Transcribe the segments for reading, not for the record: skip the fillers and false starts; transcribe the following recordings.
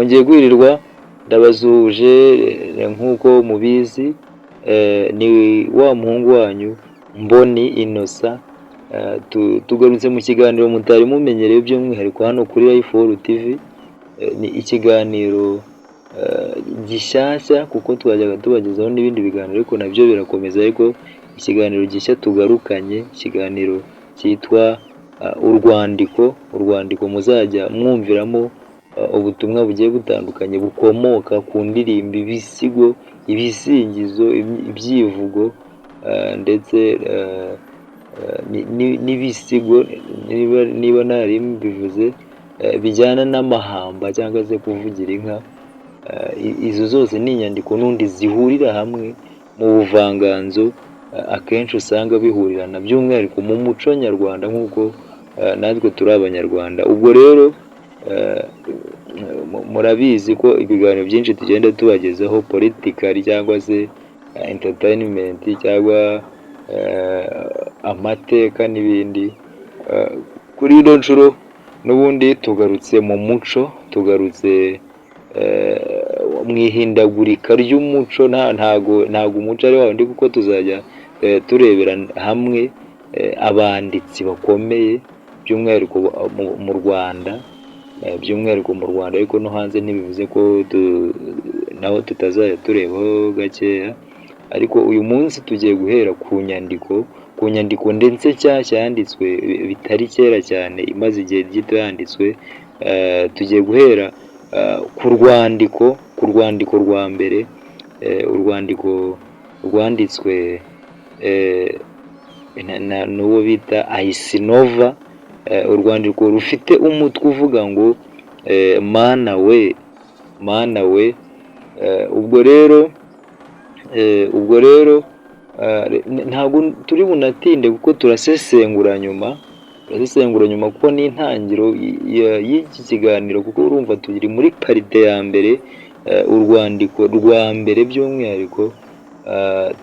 Mwongeye kwirirwa, ndabasuhuje nk'uko mubizi, ni wa muhungu wanyu Mboni Innocent. Tugarutse mu kiganiro mutari mumenyereye, by'umwihariko hano kuri Life World TV. Ni ikiganiro gishyashya, kuko twajyaga tubagezaho n'ibindi biganiro, ariko nabyo birakomeza. Ariko ikiganiro gishya tugarukanye, ikiganiro cyitwa Urwandiko, urwandiko muzajya mwumviramo ubutumwa bugiye butandukanye bukomoka ku ndirimbo, ibisigo, ibisingizo, ibyivugo, ndetse n'ibisigo, niba ntari mbivuze, bijyana n'amahamba cyangwa se kuvugira inka. Izo zose ni inyandiko n'undi zihurira hamwe mu buvanganzo, akenshi usanga bihurirana by'umwihariko mu muco nyarwanda, nk'uko natwe turi Abanyarwanda. Ubwo rero murabizi ko ibiganiro byinshi tugenda tubagezaho, political cyangwa se entertainment cyangwa amateka n'ibindi. Kuri ino nshuro n'ubundi tugarutse mu muco, tugarutse mu ihindagurika ry'umuco. Ntago umuco ari wa wundi, kuko tuzajya turebera hamwe abanditsi bakomeye, by'umwihariko mu Rwanda, by'umwihariko mu Rwanda, ariko no hanze ntibivuze ko naho tutazajya turebaho gakeya. Ariko uyu munsi tugiye guhera ku nyandiko ndetse nshyashya yanditswe bitari kera cyane, imaze igihe gito yanditswe. Tugiye guhera ku rwandiko rwa mbere, urwandiko rwanditswe n'uwo bita Isinova, urwandiko rufite umutwe uvuga ngo "Mana we, Mana we". Ubwo rero ntabwo turi bunatinde, kuko turasesengura nyuma, kuko ni intangiriro y'iki kiganiro, kuko urumva turi muri part ya mbere, urwandiko rwa mbere by'umwihariko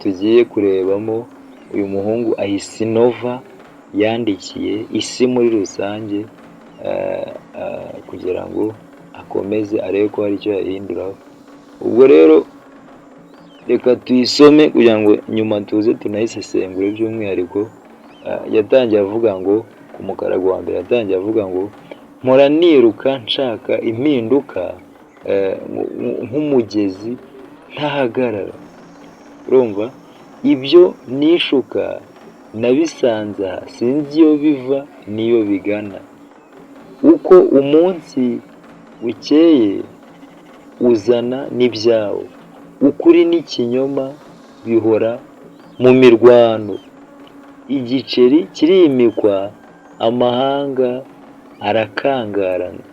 tugiye kurebamo uyu muhungu Ayisinova yandikiye isi muri rusange, kugira ngo akomeze arebe ko hari icyo yahinduraho. Ubwo rero reka tuyisome kugira ngo nyuma tuze tunayisesengure by'umwihariko. Yatangiye avuga ngo, ku mukarago wa mbere yatangiye avuga ngo: "Mpora niruka nshaka impinduka nk'umugezi ntahagarara." Urumva ibyo nishuka nabisanze aha, sinzi iyo biva n'iyo bigana. Uko umunsi ukeye uzana n'ibyawo, ukuri n'ikinyoma bihora mu mirwano. Igiceri kirimikwa, amahanga arakangarana.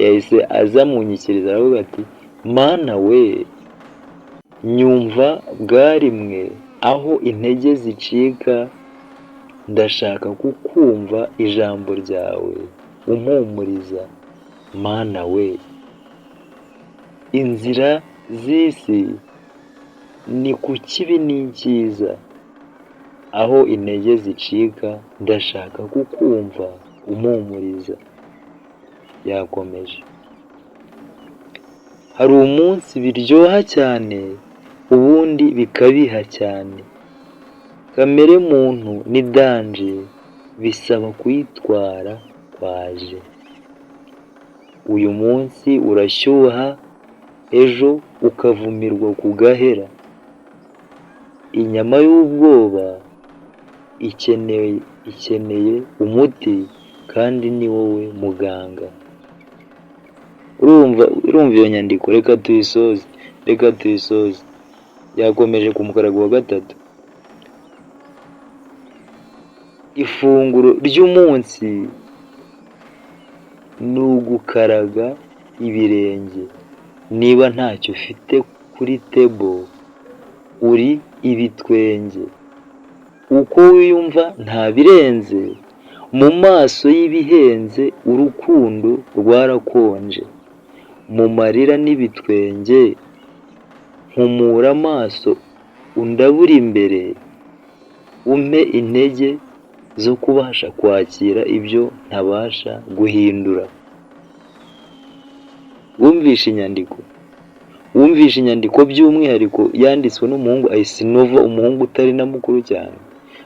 Yahise aza mu nyikirizo aravuga ati: "Mana we, nyumva bwarimwe aho intege zicika, ndashaka kukumva ijambo ryawe umpumuriza. Mana we, inzira z'isi ni ku kibi n'icyiza, aho intege zicika ndashaka kukumva umpumuriza." Yakomeje: "Hari umunsi biryoha cyane, ubundi bikabiha cyane. Kamere muntu ni danger, bisaba kuyitwara kwaje. Uyu munsi urashyuha, ejo ukavumirwa ku gahera. Inyama y'ubwoba ikeneye umuti, kandi ni wowe muganga." Urumva iyo nyandiko? Reka tuyisoze, reka tuyisoze. Yakomeje ku mukarago wa gatatu: "Ifunguro ry'umunsi ni ugukaraga ibirenge. Niba ntacyo ufite kuri table, uri ibitwenge. Uko wiyumva nta birenze, mu maso y'ibihenze urukundo rwarakonje. Mu marira n'ibitwenge, mpumura amaso undabure imbere, umpe intege zo kubasha kwakira ibyo ntabasha guhindura." Wumvishe inyandiko, wumvishe inyandiko by'umwihariko yanditswe n'umuhungu Icenova, umuhungu utari na mukuru cyane.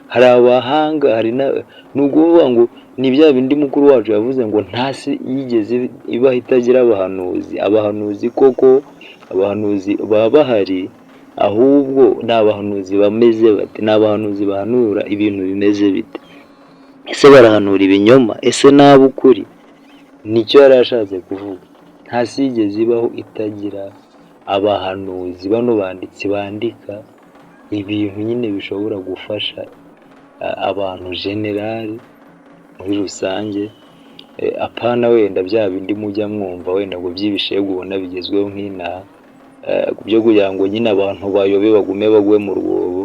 Hari abahanga, hari na, ni ukuvuga ngo ni bya bindi mukuru wacu yavuze ngo nta si yigeze ibaho itagira abahanuzi. Abahanuzi koko, abahanuzi baba bahari, ahubwo ni abahanuzi bameze bate? Ni abahanuzi bahanura ibintu bimeze bite? Ese barahanura ibinyoma? Ese ni ab'ukuri? Nicyo yari ashatse kuvuga. Nta si yigeze ibaho itagira abahanuzi, bano banditsi bandika ibintu nyine bishobora gufasha abantu general muri rusange, apana wenda bya bindi mujya mwumva wenda ngo by'ibishegu ubona bigezweho nk'inaha, byo kugira ngo nyine abantu bayobe, bagume bagwe mu rwobo.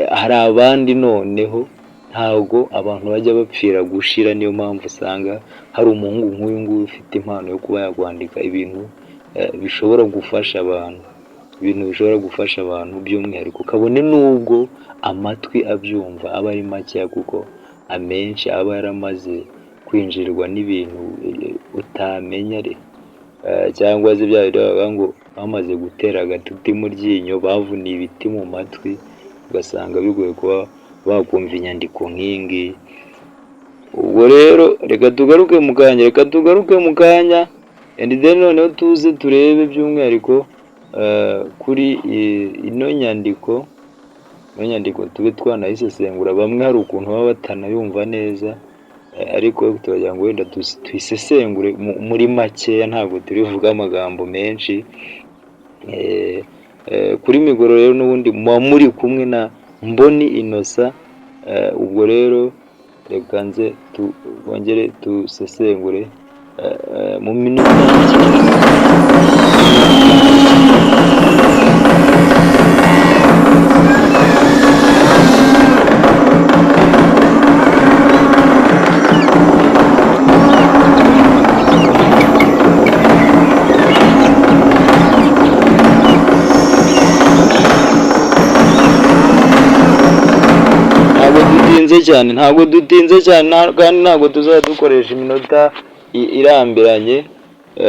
Hari abandi noneho ntabwo abantu bajya bapfira gushira. Niyo mpamvu usanga hari umuhungu nk'uyu nguyu ufite impano yo kuba yakwandika ibintu bishobora gufasha abantu, ibintu bishobora gufasha abantu by'umwihariko, kabone n'ubwo amatwi abyumva aba ari makeya, kuko amenshi aba yaramaze kwinjirwa n'ibintu utamenya, cyangwa se bya bindi bavuga ngo bamaze gutera agatuti mu ryinyo, bavuniye ibiti mu matwi, ugasanga bigoye kuba bakumva inyandiko nk'iyi ngiyi. Ubwo rero reka tugaruke mu kanya, reka tugaruke mu kanya, and then noneho tuze turebe by'umwihariko kuri ino nyandiko, ino nyandiko tube twanayisesengura. Bamwe hari ukuntu baba batanayumva neza, ariko turagira ngo wenda tuyisesengure muri makeya, ntabwo turivuge amagambo menshi. Kuri mikoro rero n'ubundi muba muri kumwe na Mboni Innocent. Ubwo rero reka nze twongere dusesengure mu minota mike. Ntabwo dutinze cyane, ntabwo dutinze cyane, kandi ntabwo tuzajya dukoresha iminota irambiranye,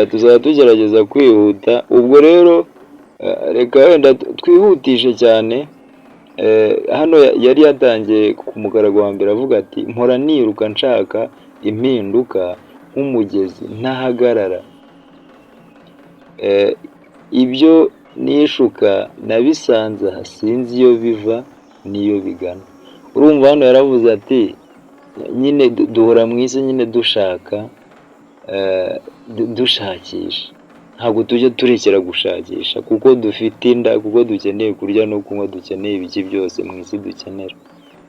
tuzajya tugerageza kwihuta. Ubwo rero reka wenda twihutishe cyane. Hano yari yatangiye ku mugaragu wa mbere avuga ati: "Mpora niruka nshaka impinduka nk'umugezi ntahagarara. Ibyo nishuka nabisanze aha, sinzi iyo biva n'iyo bigana." Urumva hano yaravuze ati nyine duhora mu isi nyine dushaka, dushakisha, ntabwo tujya turekera gushakisha kuko dufite inda, kuko dukeneye kurya no kunywa, dukeneye ibiki byose mu isi dukenera.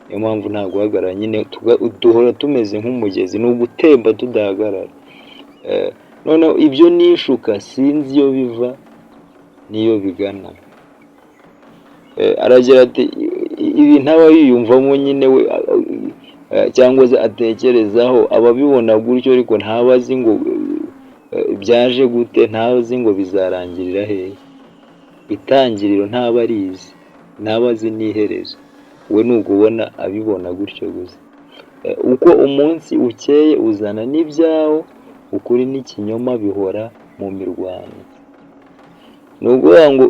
Niyo mpamvu nta guhagarara nyine, duhora tumeze nk'umugezi, ni ugutemba tudahagarara. Noneho ibyo nishuka sinzi iyo biva n'iyo bigana. Aragira ati ibintu aba yiyumvamo nyine we cyangwa se atekerezaho, aba abibona gutyo, ariko ntaba azi ngo byaje gute, ntaba azi ngo bizarangirira hehe. Itangiriro ntaba arizi, ntaba azi n'iherezo. We ni ukubona abibona gutyo gusa. Uko umunsi ukeye uzana n'ibyawo, ukuri n'ikinyoma bihora mu mirwano. Ni ukuvuga ngo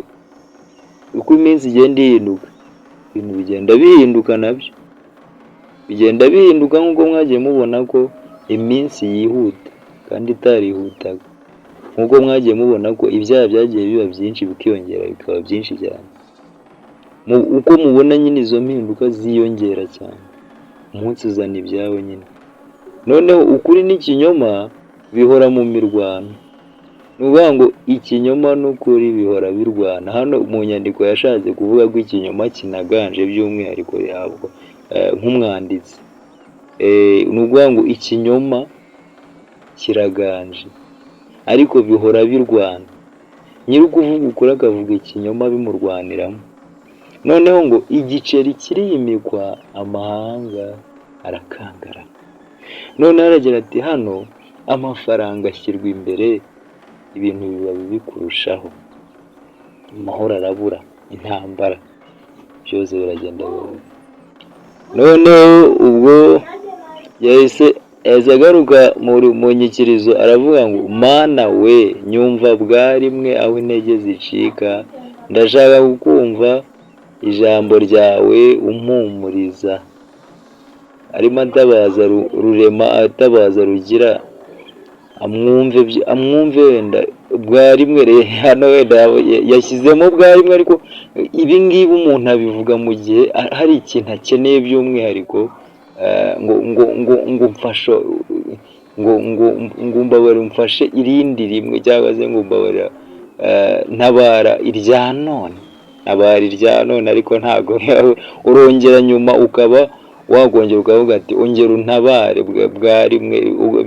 uko iminsi igenda ihinduka, ibintu bigenda bihinduka, nabyo bigenda bihinduka, nk'uko mwagiye mubona ko iminsi yihuta kandi itarihutaga, nk'uko mwagiye mubona ko ibyaha byagiye biba byinshi, bikiyongera bikaba byinshi cyane. Uko mubona nyine izo mpinduka ziyongera cyane, umunsi uzana ibyawe nyine. Noneho ukuri n'ikinyoma bihora mu mirwano. Ni ukuvuga ngo ikinyoma n'ukuri bihora birwana. Hano mu nyandiko yashatse kuvuga ko ikinyoma kinaganje by'umwihariko yabwo nk'umwanditsi. Ni ukuvuga ngo ikinyoma kiraganje ariko bihora birwana, nyiri ukuvuga ukuri akavuga ikinyoma bimurwaniramo. Noneho ngo igiceri kirimikwa amahanga arakangarana. Noneho aragira ati hano amafaranga ashyirwa imbere, ibintu biba bibi kurushaho, amahoro arabura, intambara, byose biragenda biba. Noneho ubwo yahise Yahise agaruka mu nyikirizo, aravuga ngo: "Mana we, nyumva bwa rimwe aho intege zicika, ndashaka kukumva ijambo ryawe umpumuriza." Arimo atabaza Rurema, atabaza Rugira amwumve, amwumve wenda bwa rimwe. Hano wenda yashyizemo bwa rimwe, ariko ibi ngibi umuntu abivuga mu gihe hari ikintu akeneye by'umwihariko, ngo mfashe, ngo mbabarira umfashe irindi rimwe, cyangwa se ngo mbabarira, ntabara irya none, ntabara irya none. Ariko ntabwo urongera nyuma ukaba wakongera ukavuga ati: "Ongera untabare bwa rimwe,"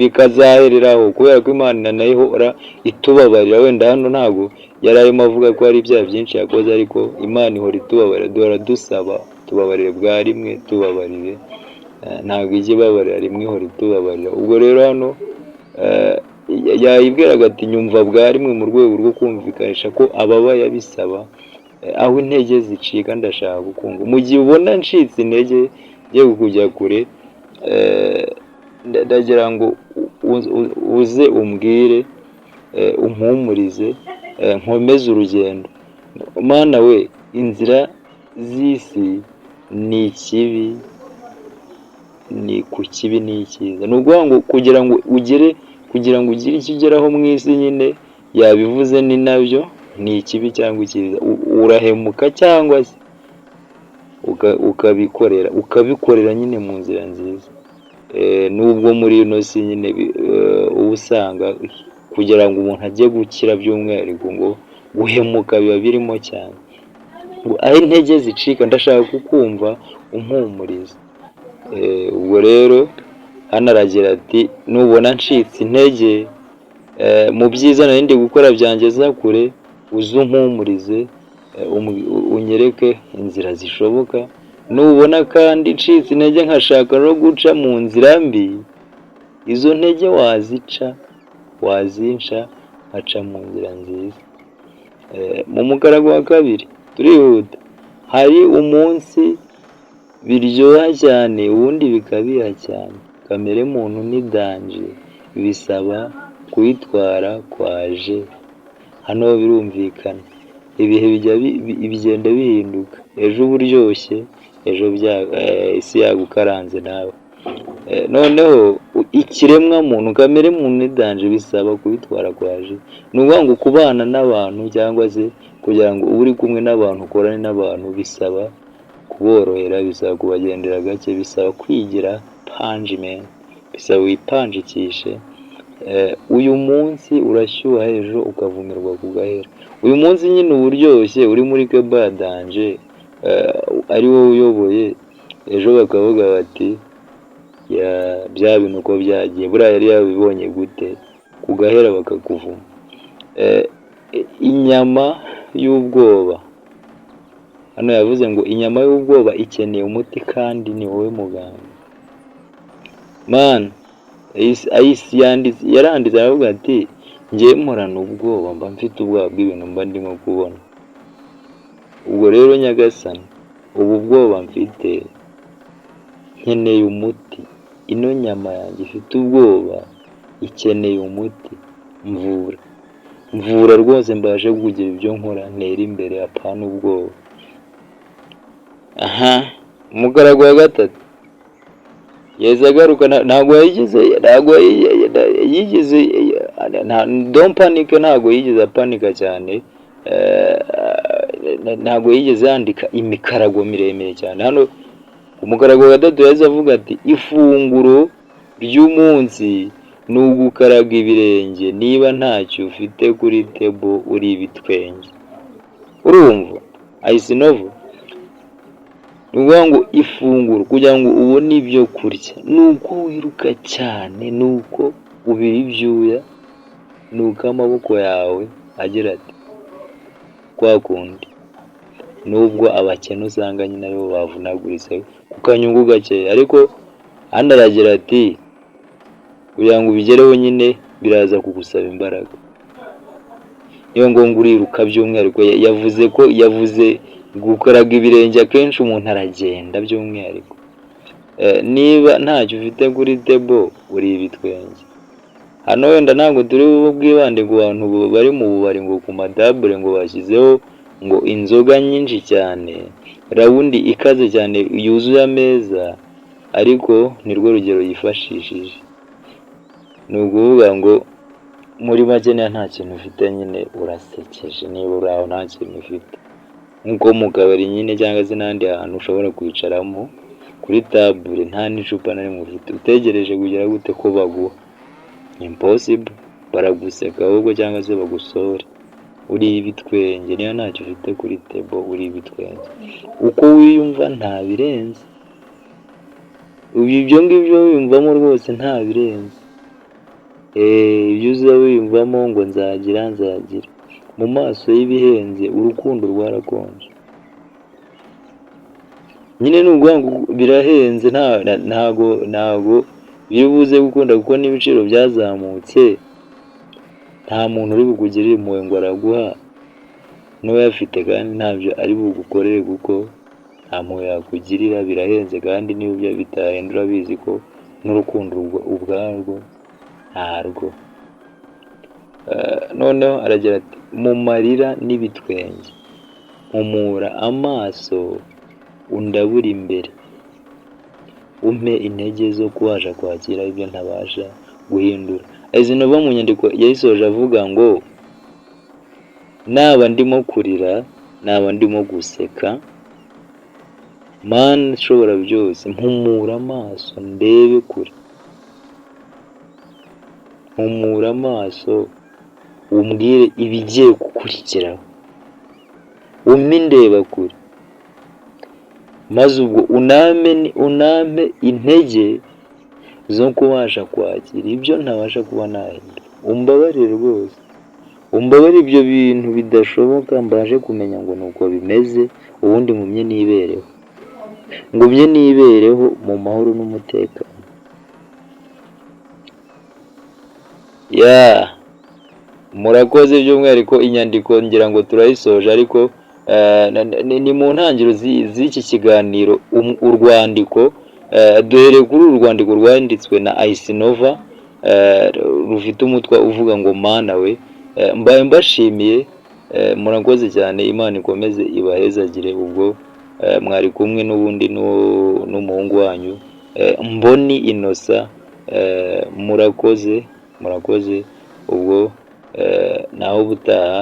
bikazahereraho, kubera ko Imana nayo ihora itubabarira. Wenda hano ntabwo yari arimo avuga ko hari ibyaha byinshi yakoze, ariko Imana ihora itubabarira. Duhora dusaba: "Tubabarire bwa rimwe, tubabarire." Ntabwo ijya ibabarira rimwe, ihora itubabarira. Ubwo rero hano yayibwiraga ati: "Nyumva bwa rimwe," mu rwego rwo kumvikanisha ko ababaye abisaba: "Aho intege zicika ndashaka kukumva." Mu gihe ubona ncitse intege ngiye kujya kure, ndagira ngo uze umbwire, umpumurize, nkomeze urugendo. Mana we, inzira z'isi ni ikibi, ni ku kibi n'icyiza. Ni ukuvuga ngo kugira ngo ugire icyo ugeraho mu isi nyine, yabivuze, ni nabyo, ni ikibi cyangwa icyiza. Urahemuka cyangwa se ukabikorera nyine mu nzira nziza. Nubwo muri ino si nyine uba usanga kugira ngo umuntu ajye gukira by'umwihariko ngo guhemuka biba birimo cyane. Ngo aho intege zicika ndashaka kukumva umpumuriza. Ubwo rero hano aragira ati: "Nubona ncitse intege mu byiza nari ndi gukora byangeza kure, uze umpumurize, unyereke inzira zishoboka. Nubona kandi ncitse intege nkashaka no guca mu nzira mbi, izo ntege wazica, wazinca nkaca mu nzira nziza." Mu mukarago wa kabiri turihuta. Hari umunsi biryoha cyane, ubundi bikabiha cyane. Kamere muntu ni danger, bisaba kuyitwara kwaje. Hano birumvikana, ibihe bigenda bihinduka. Ejo uba uryoshye, ejo isi yagukaranze nawe. Noneho ikiremwa muntu, kamere muntu ni danger, bisaba kubitwara kwaje. Ni ukuvuga ngo kubana n'abantu cyangwa se kugira ngo ube uri kumwe n'abantu, ukorane n'abantu, bisaba kuborohera, bisaba kubagendera gake, bisaba kwigira panjimeni, bisaba wipanjikishe. Uyu munsi urashyuha, ejo ukavumirwa ku gahera. Uyu munsi nyine uba uryoshye, uri muri keba ya danger, ari wowe uyoboye, ejo bakavuga bati: "Bya bintu uko byagiye, buriya yari yabibonye gute?" Ku gahera bakakuvuma. Inyama y'ubwoba, hano yavuze ngo inyama y'ubwoba ikeneye umuti kandi ni wowe muganga. Man, yaranditse aravuga ati: "Njye mporana ubwoba, mba mfite ubwoba bw'ibintu mba ndimo kubona. Ubwo rero Nyagasani, ubu bwoba mfite nkeneye umuti. Ino nyama yanjye ifite ubwoba ikeneye umuti. Mvura, mvura rwose, mbashe kugira ibyo nkora, ntera imbere, apana ubwoba." Aha umugaragu wa gatatu yahise agaruka. Ntabwo yigeze, ntabwo yigeze, don't panic, ntabwo yigeze apanika cyane, ntabwo yigeze yandika imikarago miremire cyane. Hano umugaragu wa gatatu yahise avuga ati: "Ifunguro ry'umunsi ni ugukaraga ibirenge, niba ntacyo ufite kuri table uri ibitwenge." Urumva ayisinovo? Ni ukuvuga ngo ifunguro, kugira ngo ubone ibyo kurya, ni uko wiruka cyane, ni uko ubira ibyuya, ni uko amaboko yawe agira ati kwa kundi. Nubwo abakene usanga nyine aribo bavunaguritse ku kanyungu gakeya, ariko hano aragira ati: "Kugira ngo ubigereho nyine biraza kugusaba imbaraga, niyo ngombwa uriruka." By'umwihariko yavuze ko, yavuze gukaraga ibirenge, akenshi umuntu aragenda by'umwihariko. Niba ntacyo ufite kuri table, uri ibitwenge. Hano wenda ntabwo turi bwibande ku bantu bari mu bubari, ngo ku matable ngo bashyizeho ngo inzoga nyinshi cyane, round ikaze cyane yuzuye ameza, ariko nirwo rugero yifashishije. Ni ukuvuga ngo muri make, niba nta kintu ufite nyine urasekeje, niba uri aho nta kintu ufite. Nk'uko mu kabari nyine cyangwa se n'ahandi hantu ushobora kwicaramo kuri table nta n'icupa na rimwe ufite, utegereje kugera gute ko baguha? Impossible, baraguseka ahubwo cyangwa se bagusohore. Uri ibitwenge niba ntacyo ufite kuri table, uri ibitwenge. Uko wiyumva nta birenze. Ibyo ngibyo wiyumvamo rwose nta birenze. Ibyo uza wiyumvamo ngo nzagira nzagira. Mu maso y'ibihenze urukundo rwarakonje. Nyine ni ukuvuga ngo birahenze, ntago biri buze gukunda kuko n'ibiciro byazamutse, nta muntu uri bukugirire impuhwe ngo araguha, n'uyafite kandi ntabyo ari bugukorere kuko nta mpuhwe yakugirira, birahenze kandi niyo bitahenda urabizi ko n'urukundo ubwarwo ntarwo. Noneho aragira ati: "Mu marira n'ibitwenge, mpumura amaso undabure imbere, umpe intege zo kubasha kwakira ibyo ntabasha guhindura." Eisenhower mu nyandiko yayisoje avuga ngo naba ndimo kurira, naba ndimo guseka, Mana ishobora byose, mpumura amaso ndebe kure, mpumura amaso umbwire ibigiye gukurikiraho, umpe indeba kure, maze ubwo unampe intege zo kubasha kwakira ibyo ntabasha kuba nahindura. Umbabarire rwose, umbabarire ibyo bintu bidashoboka mbashe kumenya ngo ni uko bimeze, ubundi ngumye nibereho, ngumye nibereho mu mahoro n'umutekano. Yeah, murakoze. By'umwihariko inyandiko ngira ngo turayisoje, ariko ni mu ntangiriro z'iki kiganiro. Urwandiko, duhereye kuri uru rwandiko rwanditswe na Isinova, rufite umutwe uvuga ngo "Mana we". Mbaye mbashimiye, murakoze cyane, Imana ikomeze ibahezagire. Ubwo mwari kumwe n'ubundi n'umuhungu wanyu Mboni Innocent. Murakoze, murakoze. Ubwo naho ubutaha.